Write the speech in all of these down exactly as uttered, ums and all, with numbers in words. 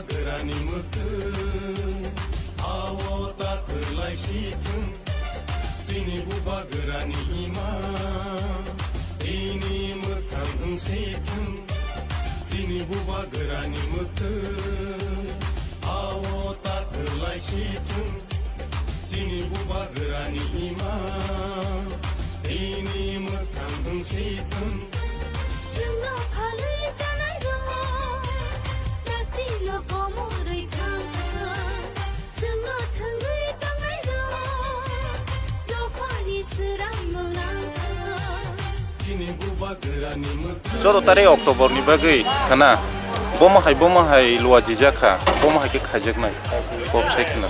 Grani mwtwng, ao ta kwlai si thung. Chini bubagrani ima, tini mwkhang wng si thung. Chini bubagrani mwtwng, ao ta kwlai si thung. Chini bubagrani ima, tini mwkhang wng si thung. Chwngno phalwi janai rok, dakti no komorwi thang thang. Chwngno thwngwi tongnai rok, dophani swrang no lang thang. Chini bubagrani mwtwng. Chwda tarik October ni bagwi khana, bomo hai, bomo hai luajijak kha, bomo hai khe khaijaknai, kok sai khna.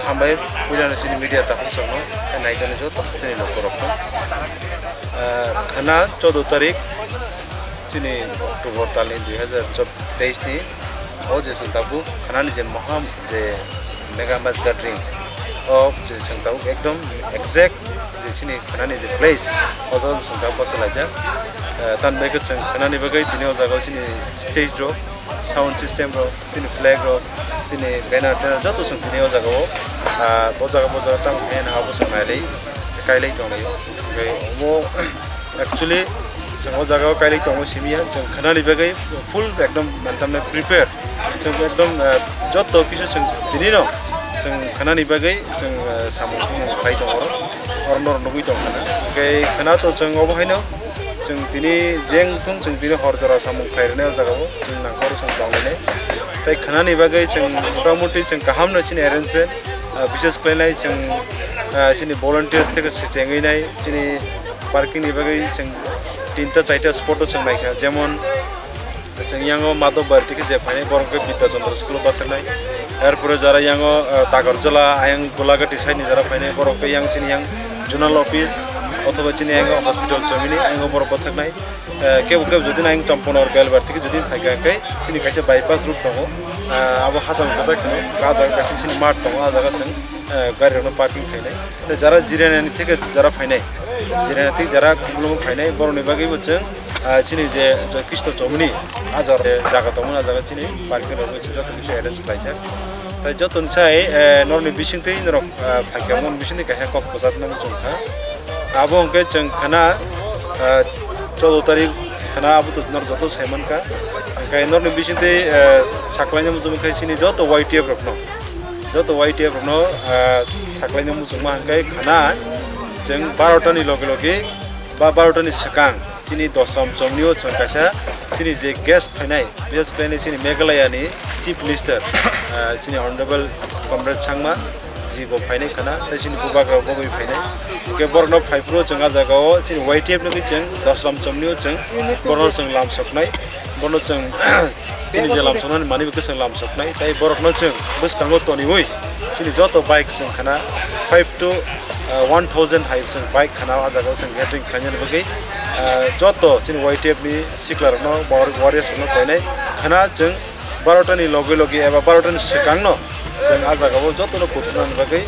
Hambai, puilano chini media takhuk songno, tei naitani joto hasteni lokorokno. Ah, khana chwda tarik, chini October talni dui hazar teis ni, o je chwng tabuk khanani je moham je mega mass gathering, o je chwng tabuk ekdom exact je chini khanani je place, o jaga chwng tabuk bachalaijak. Ah, tamni bagwi chwng khanani bagwi tini o jaga chini stage rok, sound system rok, chini flag rok, chini banner, banner joto chwng tini o jaga o, ah, bo jaga, bo jaga tamo khe nang abo chwng nailai, kailai tonglai o. Hwnkhe omo actually chwng o jaga o kailai tongo simi ya, chwng khanani bagwi full ekdom mantamna prepare. Chwng ekdom, ah, joto kisu chwng tini no chwng khanani bagwi chwng, ah, samung thumung khlai tongo oro, oro norok nugwi tong khana. Hwnkhe khana to chwng obo haino. Chwng tini jeng thung, chwng tini hor jora samung khlai rwnai o jaga o, chwng nangkor chwng tong lainai. Tai khanani bagwi chwng motamuti chwng kaham no chini arrangement, ah, bises khlainai chwng, ah, chini volunteers theke se chengwi nai, chini parking ni bagwi chwng tinta chaita spot o chwng naikha, jemon chwng yango Madhop Bharati khe je phainai, borok khe Bidya Chandra school o bathaknai. Erpore jara yango, ah, Takarjala, ayang Golagati side ni jara phainai, borok khe yang chini yang zonal office othoba chini yang hospital chomini ayang borok bathaknai. Eh, kebo kebo jodi nang Champaknagar Belbari theke jodi phaikha khe chini kaisa bypass road tongo. Ah, abo hachal bwsai kheno, ah jaga kaisa chini mart tongo, ah jaga chwng, eh, gari rokno parking khainai. Tei jara Jirani theke jara phainai, Jirani theke jara Khumulwng phainai, borokni bagwibo chwng, ah, chini je, je Kristo chomni ah jaga, jaga tongo, ah jaga chini parking rok joto kisa arrange khlaijak. Tai joto ni sai, eh, norokni bisingtwi norok, ah, phaikha, mon bisingtwi kaisa kok kwchak nang chwng kha. Abo hwnkhe chwng khana, ah, choudo tarik khana abo to norok joto sai mankha. Hwnkhe norokni bisingtwi, ah, saklaina muchung khe chini joto Y T F rokno, joto Y T F rokno, ah, saklaina muchungma hwnkhe khana chwng barota ni loge loge ba barota ni swkang chini Dosram chomnio chwng kaisa chini je guest phainai, bises khlainai chini Meghalaya ni Chief Minister, ah, chini Honorable Conrad Sangma ji bo phainai khana, tei chini bubagra bo bai phainai. Hwnkhe borokno phaiphuru chwng ah jaga o chini Y T F ni chwng Dosram chomnio chwng borokno chwng lam soknai, bono chwng chini je lam soknani manwi bo khe chwng lam soknai, tei borokno chwng bwskango toniwi chini joto bike chwng khana five to, ah, one thousand hai chwng bike khana ah jaga o chwng gathering khlainani bagwi, ah, joto chini Y T F ni sikla rokno, warriors rokno koinai khana chwng barota ni loge loge eba barota ni swkang no chwng ah jaga o joto no kuthumnani bagwi